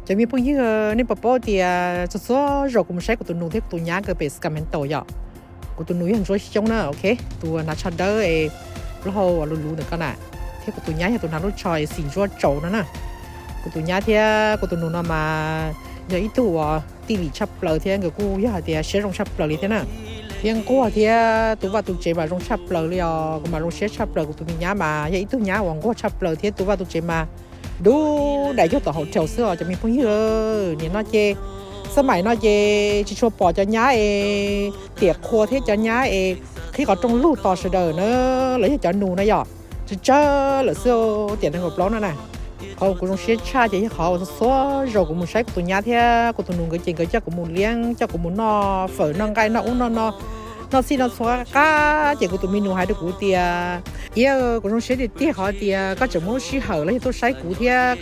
Cov me phooj ywg, nej puas paub tias txhua txhua zaus kuv mus saib kuv tus nus thiab kuv tus nyab nkawd pem Sacramento yom, kuv tus nus yog Ntsuab Xyoob na, ok, tus hnav tsho dawb es plaub hau luv luv ntawm ko na, thiab kuv tus nyab yog tus hnav lub tsho es xim ntsuab tsaus no na. Kuv tus nyab thiab kuv tus nus no mas yog ib tug uas tij lim tshaj plaws thiab nkawd kuj yog hais tias siab zoo tshaj plaws li thiab na. Thiab nquag thiab tu vaj tu tsev mas zoo tshaj plaws li os, kuv mas zoo siab tshaj plaws. Kuv tus me nyab mas yog ib tug nyab uas nquag tshaj plaws thiab tu vaj tu tsev mas dub dais cuag tom hotel xwb os cov me phooj ywg. Nim no ces xab maim no ces tsis tshua pom cov nyab es tiam qhua thiab cov nyab es qhib qhov rooj lug tos sawv daws na, los yog cov nus na yom, tsawg tsawg lawm xwb tiam nees nkaum plaub no na. Qhov kuv zoo siab tshaj ces yog qhov uas txhua zaus kuv mus saib kuv tus nyab thiab kuv tus nus nkawd ces nkawd coj kuv mus liab, coj kuv mus noj fawm noj nqaij noj ub noj no, noj txhij noj txhua qab qab ces kuv tus me nus hais rau kuv tias, Iab, kuv zoo siab tiag tiag qhov tias koj tseem muab lub sij hawm los yog tuaj saib kuv thiab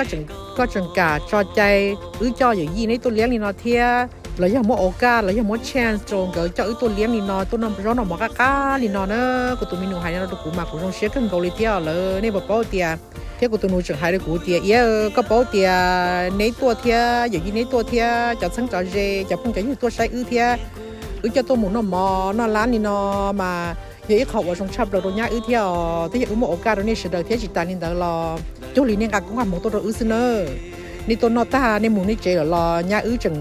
koj tseem kam tso cai wb coj yawm yij neb tuaj liab li no thiab, los yog muab ua kaj los yog muab chance rau nkawd coj wb tuaj liab li no, tuaj noj zaub noj mov qab qab li no na. Kuv tus me nus hais li no rau kuv mas kuv zoo siab kawg nkaus li thiab lawm. Nej puas paub tias, thiab kuv tus nus tseem hais rau kuv tias, Iab, koj paub tias neb tuaj thiab yawm yij neb tuaj thiab cov txheeb cov ze cov phooj cov ywg tuaj saib wb thiab wb coj tuaj mus noj mov noj lab li no mas yog ib qho uas zoo tshaj plaws rau nyab wb thiab os. Twb yog wb muab ua kaj rau nej sawv daws thiab tsis tas li ntawd los cuag li nej nqa koob nqa hmoov tuaj rau wb xwb nawb. Nej tuaj noj tag nej mus nej tsev lawm los nyab wb tseem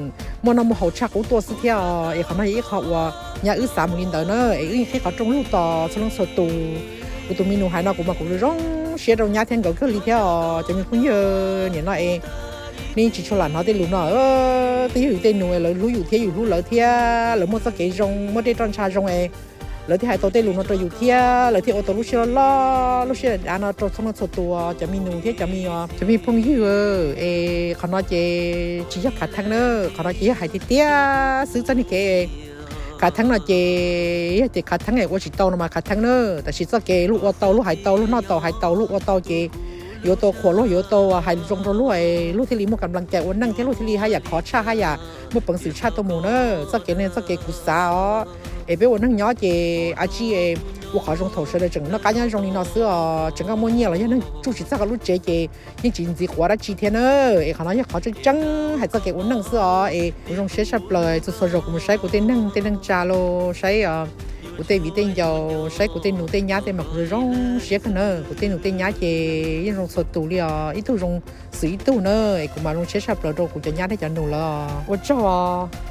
muaj noj muaj haus tshaj qub tuaj xwb thiab os. Es qhov no yog ib qho uas nyab wb xav mus li ntawd na, es wb yeej qhib qhov rooj lug tos txhua leej txhua tus. Kuv tus me nus hais no kuv mas kuv zoo siab rau nyab thiab nkawd kawg li thiab os cov me phooj ywg. Nim no es nej tsis tshua lam hnov tej lus no, twb yog yus tej nus es lawv hlub yus thiab yus hlub lawv thiab lawv muaj txoj kev zoo muaj tej roj ntsha zoo es lawv thiaj hais tau tej lus no rau yus thiab lawv thiaj ua tau lub siab loj loj lub siab dav dav no rau txhua leej txhua tus cov me nus thiab cov me, cov me phooj ywg. Es qhov no ces tsis yog khav theeb na, qhov no ces yog hais tiag tiag xwb txoj niag kev khav theeb no ces yog tias khav theeb es ua tsis tau no mas khav theeb na. Tab sis txoj kev luag ua tau luag hais tau luag noj tau hais tau luag ua tau ces yuav tau qhuas luag yuav tau hais zoo rau luag es luag thiaj li muaj kam nplas cai ua neej thiab luag thiaj li haj yam khov tshaj haj yam muaj peev xwm tshaj tuaj mus na. Txoj kev no txoj kev kuv xav os. Es peb ua neeg nyob ces a tsi ua qhov zoo thaum sawv daws tseem noj qab nyob zoo li no xwb os. Tseem koj muaj nyiaj los yog neeg tsuj tsis txog koj lub tsev ces yeej tsis ntxiv quav dab tsi thiab na. Es qhov no yog qhov tseeb tseeb hais txoj kev ua neej xwb os. Es kuv zoo siab tshaj plaws txhua txhua zaus kuv mus saib kuv tej neeg tej neeg tsa los saib kuv tej viv tej ncaus saib kuv tej nus tej nyab tej mas kuv zoo zoo siab kawg na. Kuv tej nus tej nyab ces yeej zoo txhua tus li os, ib tug zoo xws ib tug na. Es kuv mas zoo siab tshaj plaws rau kuv cov nyab thiab cov nus lawm. Ua tsaug os.